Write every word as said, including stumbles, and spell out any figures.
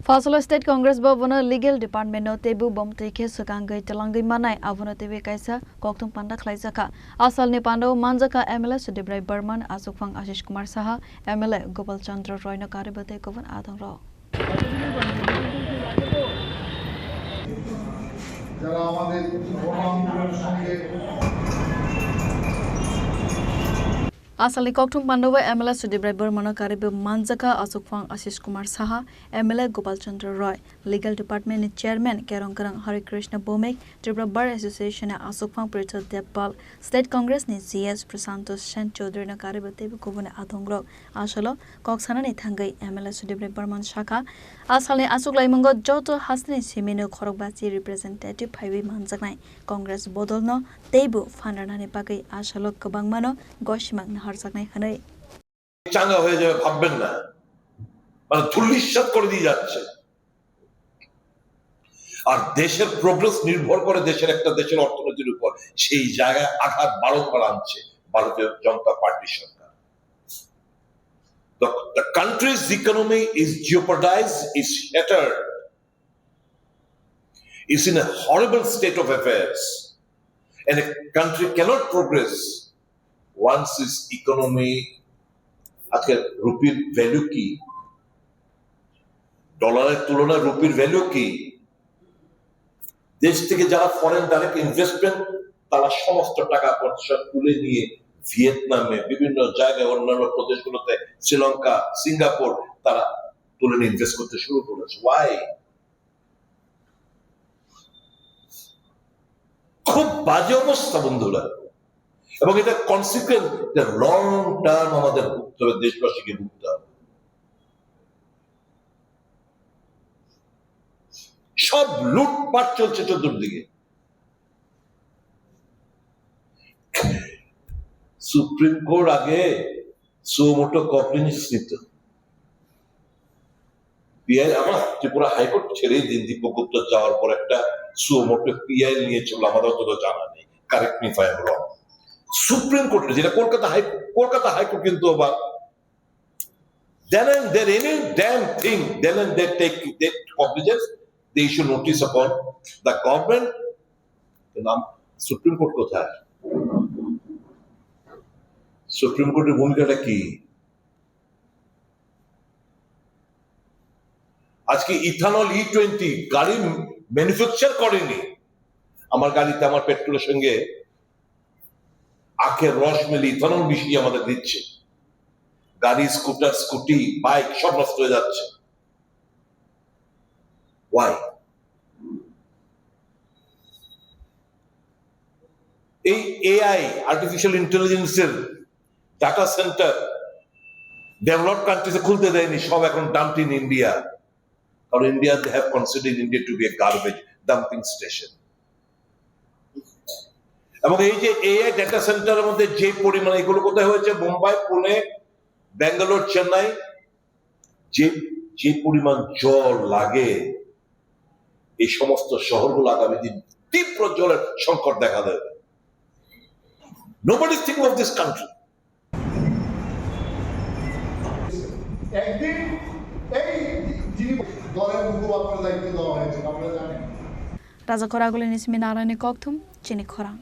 Asalo State Congress Bhavan o Legal Department no teibo bomtwi khe swkangwi twlangwi manai, abono teibo kaisa kokthum panda khlaijakha. Asalni panda o manjakha M L A Sudip Rai Barman, Achukphang Ashish Kumar Saha, M L A Gopal Chandra Roy no karwi bwtwi kubun adongrok. যারা আমাদের গণ আন্দোলনের সঙ্গে Asalni kokthum panda o M L A Sudip Rai Barman no karwi bo manjakha, Achukphang Ashish Kumar Saha, M L A Gopal Chandra Roy, Legal Department ni Chairman Kerong Kwrang Hari Krishna Bhowmik, Tripura Bar Association ni Achukphang Prithvi Debpal, State Congress ni G S Prashanto Sen Chaudhary no karwi bo teibo kubun adongrok. Asalo kok sanani thangwi M L A Sudip Rai Barman sakha, asalni achuklaimungo joto hasteni simino khorokbachi representative phaiwi manjaknai Congress bodolno teibo phan rwnani bagwi asalo kwbangmano gosimang naharjaknai hwnwi. চাঙ্গা হয়ে যাবে ভাববেন না, মানে ধুলিস্যাৎ করে দিয়ে যাচ্ছে। আর দেশের প্রোগ্রেস নির্ভর করে দেশের একটা দেশের অর্থনীতির উপর। সেই জায়গায় আঘাত বারংবার আনছে ভারতীয় জনতা পার্টির সরকার। The, the country's economy is jeopardized, is shattered, is in a horrible state of affairs, and a country cannot progress once its economy, আজকে রুপির ভ্যালু কি, ডলারের তুলনায় রুপির ভ্যালু কি? দেশ থেকে যারা ফরেন ডাইরেক্ট ইনভেস্টমেন্ট, তারা সমস্ত টাকা পয়সা তুলে নিয়ে ভিয়েতনামে, বিভিন্ন জায়গায়, অন্যান্য প্রদেশগুলোতে, শ্রীলঙ্কা, সিঙ্গাপুর, তারা তুলে নিয়ে ইনভেস্ট করতে শুরু করেছে। ওয়াই? খুব বাজে অবস্থা বন্ধুরা, এবং এটা কনসিকুয়েন্স, এটা লং টার্ম আমাদের ভুগতে হবে, দেশবাসীকে ভুগতে হবে। সব লুটপাট চলছে চতুর্দিকে। সুপ্রিম কোর্ট আগে সুমোটো কগনিজেন্স নিত। পিআই, আমার ত্রিপুরা হাইকোর্ট ছেড়েই দিন, দীপক গুপ্তা যাওয়ার পর একটা সুমোটো পিআই নিয়েছিল, আমার অতটা জানা নেই, correct me if I am রং। সুপ্রিম কোর্টে, যেটা কলকাতা হাই, কলকাতা হাইকোর্ট কিন্তু আবার then and there, any damn thing, then and there take, take cognizance, they issue notice upon the government. নাম সুপ্রিম কোর্ট কোথায়? সুপ্রিম কোর্টের ভূমিকাটা কি? আজকে ইথানল ই টোয়েন্টি গাড়ি ম্যানুফ্যাকচার করেনি, আমার গাড়িতে আমার পেট্রোলের সঙ্গে আখের রস মিলিয়ে ইথানল মিশিয়ে আমাদের দিচ্ছে। গাড়ি, স্কুটার, স্কুটি, বাইক সব নষ্ট হয়ে যাচ্ছে। ওয়াই? এই এআই, আর্টিফিশিয়াল ইন্টেলিজেন্সের ডেটা সেন্টার ডেভেলপড কান্ট্রিজে খুলতে দেয়নি, সব এখন ডাম্পড ইন ইন্ডিয়া। কারণ India, they have considered India to be a garbage dumping station. এবং এই যে এআই ডেটা সেন্টারের মধ্যে যে পরিমাণ, এগুলো কোথায় হয়েছে? মুম্বাই, পুনে, ব্যাঙ্গালোর, চেন্নাই। যে, যে পরিমাণ জল লাগে, এই সমস্ত শহরগুলো আগামী দিন তীব্র জলের সংকট দেখা দেবে। Nobody is thinking of this country. একদিন এই জিনিস দলের মুখপাত্র দায়িত্ব দেওয়া হয়েছিল, আপনারা জানেন। Raja Khoraguli ni simi narani kokthum chini khorang.